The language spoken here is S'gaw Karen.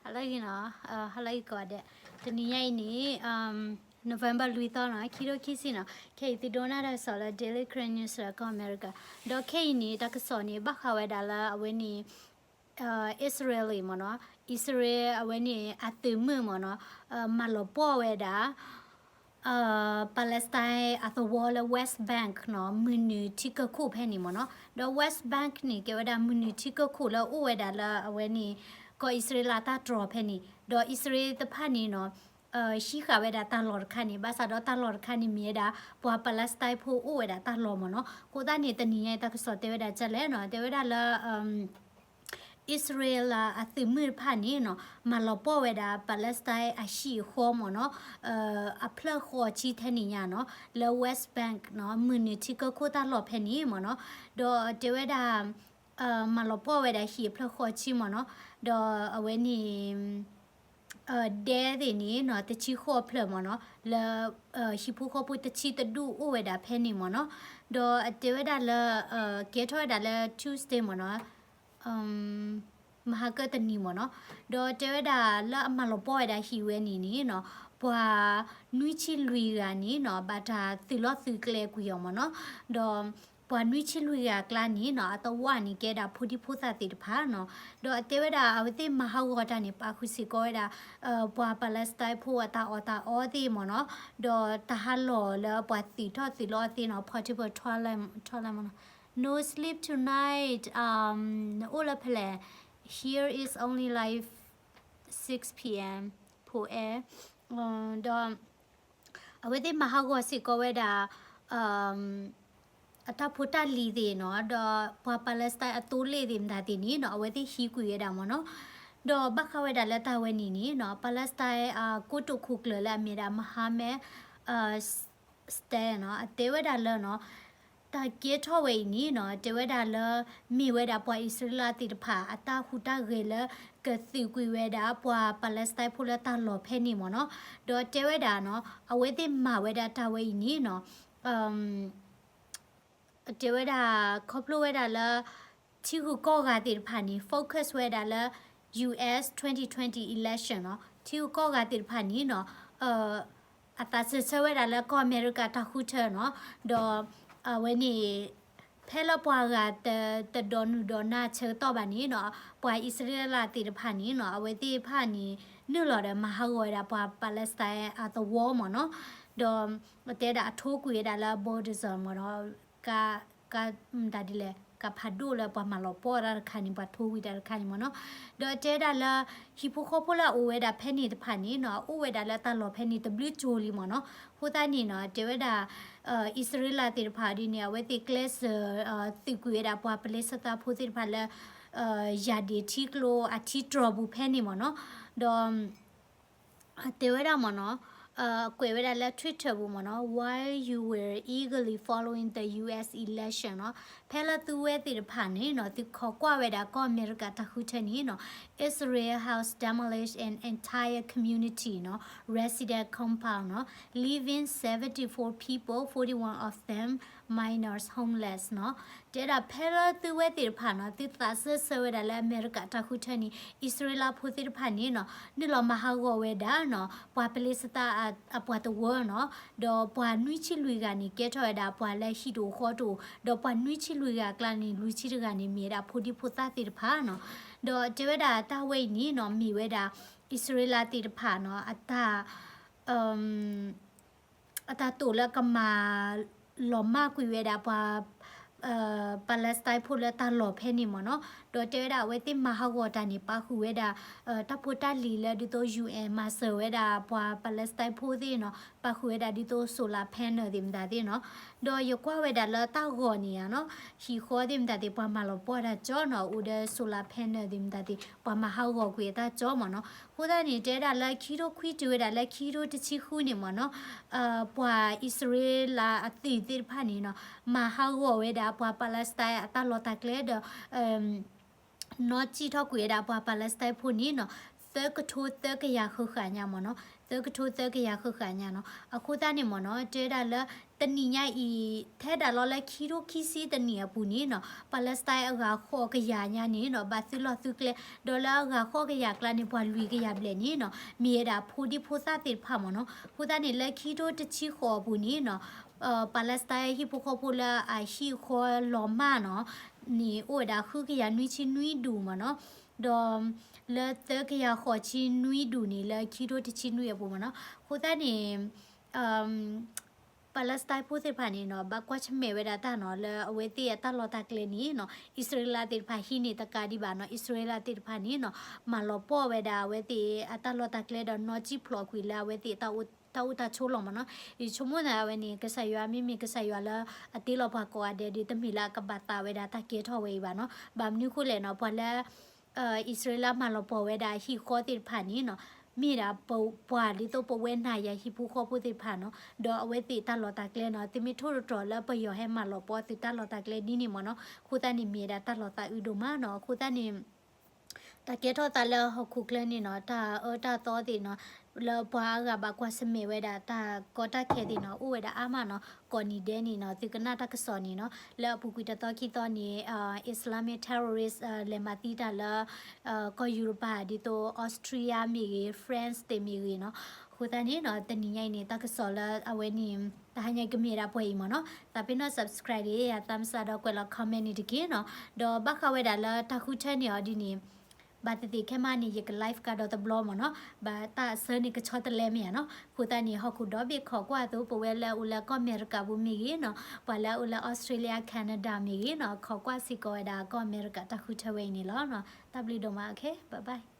ဟါလၢအဂ့ၤနီၤ, ဟါလၢအဂ့ၤကိးဂၤဒဲး, တနံၤညါအံၤန့ၣ် November လွံၢ်သီနီၤ, ခံထိခံဆံနီၤ, ခဲအံၤသုဒိကနၣ်တၢ်ကစီၣ်လၢ Daily Karen News လၢကီၢ်အမဲရကၤ, ဒီးခဲအံၤန့ၣ် တၢ်ကစီၣ်န့ၣ် ဘၣ်ဃးဝဲဒၣ်လၢအဝဲန့ၣ် အံၣ်စရ့လးမ့ၢ်နီၤ, အံၣ်စရ့လးအဝဲန့ၣ် အသုးမုၢ်မ့ၢ်နီၤ, မၤလီၤပှီၢ်ဝဲဒၣ် Palestine အသဝီလၢ West Bank နီၤ, မုၢ်နုာ်ထံကၢၢ်ခိၣ်ဖဲန့ၣ်မ့ၢ်နီၤ, ဒီး West Bank န့ၣ် ကဲဝဲဒၣ်မုၢ်နုာ်ထံကၢၢ်ခိၣ်လၢအအိၣ်ဝဲဒၣ်လၢအဝဲန့ၣ် ကီၢ်အံၣ်စရ့လးတၢ်တြီၤဖဲန့ၣ်, ဒီးအံၣ်စရ့လးတဖၣ်န့ၣ်နီၤ ဟံးဃာ်ဝဲဒၣ်တၢ်လီၢ်တခါန့ၣ်, ဘၣ်ဆၣ်ဒီးတၢ်လီၢ်တခါန့ၣ်မ့ၢ်ဝဲဒၣ် ပှၤ Palestine ဖိအိၣ်ဝဲဒၣ်တၢ်လီၢ်မ့ၢ်နီၤ, အဃိသတးန့ၣ် တနံၤညါအံၤတၢ်ကစီၣ်တဲဝဲဒၣ်ဒ်လဲၣ်နီၤ, တဲဝဲဒၣ်လၢ အံၣ်စရ့လးအသုးမုၢ်တဖၣ်န့ၣ်နီၤ, မၤလီၤပှီၢ်ဝဲဒၣ် Palestine အဟံၣ်အဃီမ့ၢ်နီၤ, အဖျၢၣ်ဃိးဆံထဲန့ၣ်ညါနီၤ, လၢ West Bank နီၤ, မုၢ်နုာ်ထံကၢၢ်ခိၣ်တၢ်လီၢ်ဖဲန့ၣ်မ့ၢ်နီၤ, ဒီးတဲဝဲဒၣ် မၤလီၤပှီၢ်ဝဲဒၣ်ဟံၣ်အဖျၢၣ်ဃိးဆံမ့ၢ်နီၤ, ဒီးအဝဲန့ၣ် ဒဲသ့ၣ်န့ၣ်နီၤ တဆံဃိးဖျၢၣ်မ့ၢ်နီၤ, လၢ ဟံၣ်ဖိဃီဖိတဆံတဒူၣ်အိၣ်ဝဲဒၣ်ဖဲန့ၣ်မ့ၢ်နီၤ, ဒီးတဲဝဲဒၣ်လၢ ကဲထီၣ်ဝဲဒၣ်လၢ Tuesday မ့ၢ်နီၤ, မဟါကၢၢ်တနံၤမ့ၢ်နီၤ, ဒီးတဲဝဲဒၣ်လၢအမၤလီၤပှီၢ်ဝဲဒၣ်ဟံၣ်ဝဲန့ၣ်န့ၣ်နီၤ, ပှၤနွံဆံလွံၢ်ဂၤန့ၣ်နီၤ ဘၣ်တၢ်သုးလီၢ်သုးကျဲကွံာ်အီၤမ့ၢ်နီၤ, ဒီးပှၤနွံဆံလွံၢ်ဂၤအကျါန့ၣ်နီၤ အသဝီန့ၣ်ကဲဒၣ်ဖိဒံဖိသၣ်သ့ၣ်တဖၣ်နီၤ, ဒီးအတဲဝဲဒၣ်အဝဲသ့ၣ်မၤဟးဂီၤတၢ်န့ၣ် ပာ်ဃုာ်စ့ၢ်ကီးဝဲဒၣ် ပှၤ Palestine ဖိအတၢ်အီၣ်တၢ်အီသ့ၣ်မ့ၢ်နီၤ, ဒီးတၢ်ဟးလီၢ်လၢပှၤသုးထီၣ်သုးလီၤသ့ၣ်နီၤ, portable toilet မ့ၢ်နီၤ, No sleep tonight, နအိၣ်လၢဖဲလဲၣ်, here is only like six p.m. ဖိအဲၣ်, ဒီး အဝဲသ့ၣ်မၤဟးဂီၤစ့ၢ်ကီးဝဲဒၣ် အတၢ်ဖိတၢ်လံၤသ့ၣ်နီၤ, ဒီးပှၤ Palestine အသိလ့ၣ်သ့ၣ်မတၤသ့ၣ်န့ၣ်နီၤ အဝဲသ့ၣ်ဟံးကွံာ်ဝဲဒၣ်မ့ၢ်နီၤ, ဒီးဘၣ်ဃးဝဲဒၣ်လၢတၢ်ဝဲန့ၣ်န့ၣ်နီၤ Palestine ကိတိာ်ခိၣ်ကျၢၢ်လၢအမ့ၢ်ဒၣ် Mohammed Stern နီၤ အတဲဝဲဒၣ်လၢနီၤ တၢ်ကဲထီၣ်ဝဲအံၤန့ၣ်နီၤ တဲဝဲဒၣ်လၢ မ့ၢ်ဝဲဒၣ်ပှၤအံၣ်စရ့လးသ့ၣ်တဖၣ် အတၢ်ဟူးတၢ်ဂဲၤလၢ ကသုးကွံာ်ဝဲဒၣ်ပှၤ Palestine ဖိလၢတၢ်လီၢ်ဖဲန့ၣ်မ့ၢ်နီၤ, ဒီးတဲဝဲဒၣ်နီၤ အဝဲသ့ၣ်မၤဝဲဒၣ်တၢ်ဝဲအံၤန့ၣ်နီၤ တဲဝဲဒၣ် ခီဖျိဝဲဒၣ်လၢ ထံဂုၤကီၢ်ဂၤသ့ၣ်တဖၣ်န့ၣ် focus ဝဲဒၣ်လၢ US twenty twenty election နီၤ, ထံဂုၤကီၢ်ဂၤသ့ၣ်တဖၣ်န့ၣ်နီၤ အသးစၢၢ်ဆၢဝဲဒၣ်လၢကီၢ်အမဲရကၤတၢ်ဃုထၢနီၤ, ဒီးအဝဲန့ၣ် ဖဲလၢပှၤဂၤတဒိးနုာ်ဒိးနါဆၢကတီၢ်ဘၣ်န့ၣ်နီၤ ပှၤအံၣ်စရ့လးသ့ၣ်တဖၣ်န့ၣ်နီၤ အဝဲသ့ၣ်တဖၣ်န့ၣ် နုာ်လီၤဒီးမၤဟးဂီၤဝဲဒၣ်ပှၤ Palestine အသဝီမ့ၢ်နီၤ, ဒီးတဲဒၣ်အထိကွံာ်ဝဲဒၣ်လၢ bulldozer မ့ၢ်နီၤ က က မတၤဒ်လဲၣ် ကဖးဒိၣ်လၢပှၤမၤလီၤပှီၢ်တၢ်တခါန့ၣ် ပှၤထိကွံာ်တၢ်တခါန့ၣ်မ့ၢ်နီၤ, ဒီးတဲဒၣ်လၢ ဟံၣ်ဖိဃီဖိလၢအအိၣ်ဝဲဒၣ်ဖဲန့ၣ်တဖၣ်န့ၣ်နီၤ အအိၣ်ဝဲဒၣ်လၢတၢ်လီၢ်ဖဲန့ၣ်တဘျုးကၠိလံမ့ၢ်နီၤ, အဃိသတးန့ၣ်နီၤ တဲဝဲဒၣ် အံၣ်စရ့လးသ့ၣ်တဖၣ်ဒ်န့ၣ် အဝဲသ့ၣ်ကျဲးစၢး သုးကွံာ်ဝဲဒၣ်ပှၤပလ့းစသးဖိသ့ၣ်တဖၣ်လၢ ယၤဒ့ၣ်ထံကျိအထံတြီၤပူၤဖဲန့ၣ်မ့ၢ်နီၤ, ဒီး တဲဝဲဒၣ်မ့ၢ်နီၤ ကွဲးဝဲဒၣ်လၢ Twitter ပူၤမ့ၢ်နီၤ while you were eagerly following the U S election နီၤ ဖဲလၢသုဝဲသ့ၣ်တဖၣ်န့ၣ်နီၤ သုခိးကွၢ်ဝဲဒၣ်ကီၢ်အမဲရကၤတၢ်ဃုထၢန့ၣ်နီၤ Israel has demolished an entire community နီၤ resident compound နီၤ leaving seventy-four people, forty-one of them minors, homeless နီၤ တဲဒၣ်ဖဲလၢသုဝဲသ့ၣ်တဖၣ်နီၤ သုသးစၢၢ်ဆၢဝဲဒၣ်လၢအမဲရကၤတၢ်ဃုထၢန့ၣ် အံၣ်စရ့လးဖိသ့ၣ်တဖၣ်န့ၣ်နီၤ နုာ်လီၤမၤဟးဂီၤဝဲဒၣ်နီၤ ပှၤပလ့းစသးအပှၤတဝၢနီၤ ဒီးပှၤနွံဆံလွံၢ်ဂၤန့ၣ် ကဲထီၣ်ဝဲဒၣ်ပှၤလၢဟံၣ်တအိၣ်ဃီတအိၣ် ဒီးပှၤနွံဆံလွံၢ်ဂၤအကျါန့ၣ် လွံၢ်ဆံတဂၤန့ၣ် မ့ၢ်ဝဲဒၣ်ဖိဒံဖိသၣ်သ့ၣ်တဖၣ်နီၤ ဒီးတဲဝဲဒၣ်တၢ်ဝဲအံၤန့ၣ်နီၤ မ့ၢ်ဝဲဒၣ် အံၣ်စရ့လးသ့ၣ်တဖၣ်နီၤ အတၢ် အတၢ်တိာ်လၢကမၤလီၤမၢ်ကွံာ်ဝဲဒၣ်ပှၤ Palestine ဖိလၢတၢ်လီၢ်ဖဲန့ၣ်မ့ၢ်နီၤ ဒီးတဲဝဲဒၣ်အဝဲသ့ၣ်မၤဟးဂီၤတၢ်န့ၣ် ပာ်ဃုာ်ဝဲဒၣ် တၢ်ဖိတၢ်လံၤလၢဒ်သိး UN မၤစၢၤဝဲဒၣ်ပှၤ Palestine ဖိသ့ၣ်နီၤ ပာ်ဃုာ်ဝဲဒၣ်ဒ်သိး solar panel သ့ၣ်မတၤသ့ၣ်နီၤ ဒီးယကွၢ်ဝဲဒၣ်လၢတၢ်ဂီၤန့ၣ်ဧါနီၤ ဟံၣ်ဃီသ့ၣ်မတၤသ့ၣ် ပှၤမၤလီၤပှီၢ်တၢ်ကၠီနီၤ အိၣ်ဒီး solar panel သ့ၣ်မတၤသ့ၣ် ပှၤမၤဟးဂီၤကွံာ်အတၢ်ကၠီမ့ၢ်နီၤ အဃိသတးန့ၣ် တဲဒၣ်လၢခံကထိခွံတုၤဝဲဒၣ်လၢခံကထိတဆံဃုန့ၣ်မ့ၢ်နီၤ ပှၤအံၣ်စရ့လးအသုးသ့ၣ်တဖၣ်န့ၣ်နီၤ မၤဟးဂီၤဝဲဒၣ်ပှၤ Palestine အတၢ်လီၢ်တၢ်ကျဲဒီး နီၢ်ကံၣ်ထီၣ်ကွံာ်ဝဲဒၣ်ပှၤ Palestine ဖိန့ၣ်နီၤ သၢကထိသၢကယၤဃၣ်ဃၣ်ညါမ့ၢ်နီၤ, သၢကထိသၢကယၤဃၣ်ဃၣ်ညါနီၤ. အဃိသတးန့ၣ်မ့ၢ်နီၤ တဲဒၣ်လၢ တနံၤညါအံၤ ထဲဒၣ်လီၤလၢခံထိခံဆံတနံၤအပူၤန့ၣ်နီၤ Palestine အဂၤဃိးကယၤညါန့ၣ်နီၤ ဘၣ်သုးလီၢ်သုးကျဲ, ဒီးလၢအဂၤဃိးကယၤကျါန့ၣ် ပှၤလွံၢ်ကယၤဘျဲၣ်န့ၣ်နီၤ မ့ၢ်ဝဲဒၣ်ဖိဒံဖိသၣ်သ့ၣ်တဖၣ်မ့ၢ်နီၤ. အဃိသတးန့ၣ် လၢခံထိတဆံဃိးအပူၤန့ၣ်နီၤ Palestine ဟံၣ်ဖိဃီဖိလၢအဟံၣ်ဃီလီၤမၢ်နီၤ န့ၣ် အိၣ်ဝဲဒၣ်ဃုကယၤနွံဆံနွံဒူၣ်မ့ၢ်နီၤ, ဒီးလၢသၢကယၤဃိးဆံနွံဒူၣ်န့ၣ် လၢခံထိတဆံနွံအပူၤမ့ၢ်နီၤ. အဃိသတးန့ၣ် Palestine ဖိသ့ၣ်တဖၣ်န့ၣ်နီၤ ဘၣ်ကွၢ်ဆၢၣ်မဲာ်ဝဲဒၣ်တၢ်နီၤ လၢအဝဲသ့ၣ်အတၢ်လီၢ်တၢ်ကျဲန့ၣ်နီၤ အံၣ်စရ့လးသ့ၣ်တဖၣ်ဟံးန့ၢ်တကးဒံးဘၣ်နီၤ အံၣ်စရ့လးသ့ၣ်တဖၣ်န့ၣ်နီၤ မၤလီၤပှီၢ်ဝဲဒၣ်အဝဲသ့ၣ်အတၢ်လီၢ်တၢ်ကျဲဒီးနီၢ်ကံၣ်ဖျိးကွံာ်လၢအဝဲသ့ၣ် တၢ်အိၣ်တၢ်ဆိးလီၢ်မ့ၢ်နီၤ. ယဆိကမိၣ်သးဝဲန့ၣ် ကစၢ်ယွၤမ့မ့ၢ်ကစၢ်ယွၤလၢအတ့လီၤပှၤကိးဂၤဒဲးဒီး တမ့ၢ်လၢအကဘၣ်သးဝဲဒၣ်တၢ်ကဲထီၣ်ဝဲအံၤဘၣ်နီၤ. ဘၣ်မနုၤဃိလဲၣ်နီၤ ပှၤလၢ အံၣ်စရ့လးမၤလီၤပှီၢ်ဝဲဒၣ်အဟံၣ်ဃီသ့ၣ်တဖၣ်န့ၣ်နီၤ မ့ၢ်ဒၣ်ပပှၤဒ်သိးပဝဲနၤယၤဟံၣ်ဖိဃီဖိသ့ၣ်တဖၣ်နီၤ ဒီးအဝဲသ့ၣ်တၢ်လီၢ်တၢ်ကျဲနီၤ သုမ့ၢ်ထိၣ်သတြီၤလၢပယီၤဟဲမၤလီၤပှီၢ်သုတၢ်လီၢ်တၢ်ကျဲဒ်န့ၣ်မ့ၢ်နီၤ အဃိသတးန့ၣ်မ့ၢ်ဝဲဒၣ်တၢ်လီၤသးအုးဒိၣ်မးနီၤ. အဃိသတးန့ၣ် တၢ်ကဲထီၣ်သးလၢဟီၣ်ခိၣ်ချၢန့ၣ်နီၤ တၢ်အၢတၢ်သီသ့ၣ်နီၤ လၢပှၤအါဂၤဘၣ်ကွၢ်ဆၢၣ်မဲာ်ဝဲဒၣ်တၢ်ကီတၢ်ခဲသ့ၣ်နီၤ အိၣ်ဝဲဒၣ်အါမးနီၤ. ကိးနံၤဒဲးန့ၣ်နီၤ သုကနၣ်တၢ်ကစီၣ်န့ၣ်နီၤ လၢအပူၤကွံာ်တသီခံသီန့ၣ် Islamic terrorist လဲၤမၤသံတၢ်လၢ ကီၢ်ယူရပၤ ဒ်သိး Austria မ့ၢ်ဂ့ၤ France သ့ၣ်မ့ၢ်ဂ့ၤနီၤ. အဃိသတးန့ၣ်နီၤ တနံၤညါအံၤန့ၣ် တၢ်ကစီၣ်လၢအဝဲန့ၣ် တဟါညါကမ့ၢ်ဒၣ်ပှဲၤအံၤမ့ၢ်နီၤ. သးပ့ၤနီၣ် subscribe ဒံး ယၤသးမစးဒီးကွဲးလီၤ comment န့ၣ်တက့ၢ်နီၤ. ဒီးဘၣ်ဃးဝဲဒၣ်လၢတၢ်ဃုထၢန့ၢ်အီၤဒ်န့ၣ် ဘၣ်သ့ၣ်သ့ၣ်ခဲမးန့ၣ် ယက live ကဒီးတဘျီမ့ၢ်နီၤ. ဘၣ်တၢ်အဆၢန့ၣ်ကဆီတလဲမ့ၢ်ဧါနီၤ. အဃိသတးန့ၣ် ဟီၣ်ခိၣ်ဒီဘ့ၣ်ခိးကွၢ်အသိး ပဝဲလၢအိၣ်လၢကီၢ်အမဲရကၤပူၤမ့ၢ်ဂ့ၤနီၤ ပှၤလၢအအိၣ်လၢ Australia Canada မ့ၢ်ဂ့ၤနီၤ ခိးကွၢ်စ့ၢ်ကီးဝဲဒၣ်ကီၢ်အမဲရကၤတၢ်ဃုထၢဝဲအံၤန့ၣ်လီၤ. တၢ်ဘျုးဒိၣ်မး okay bye bye.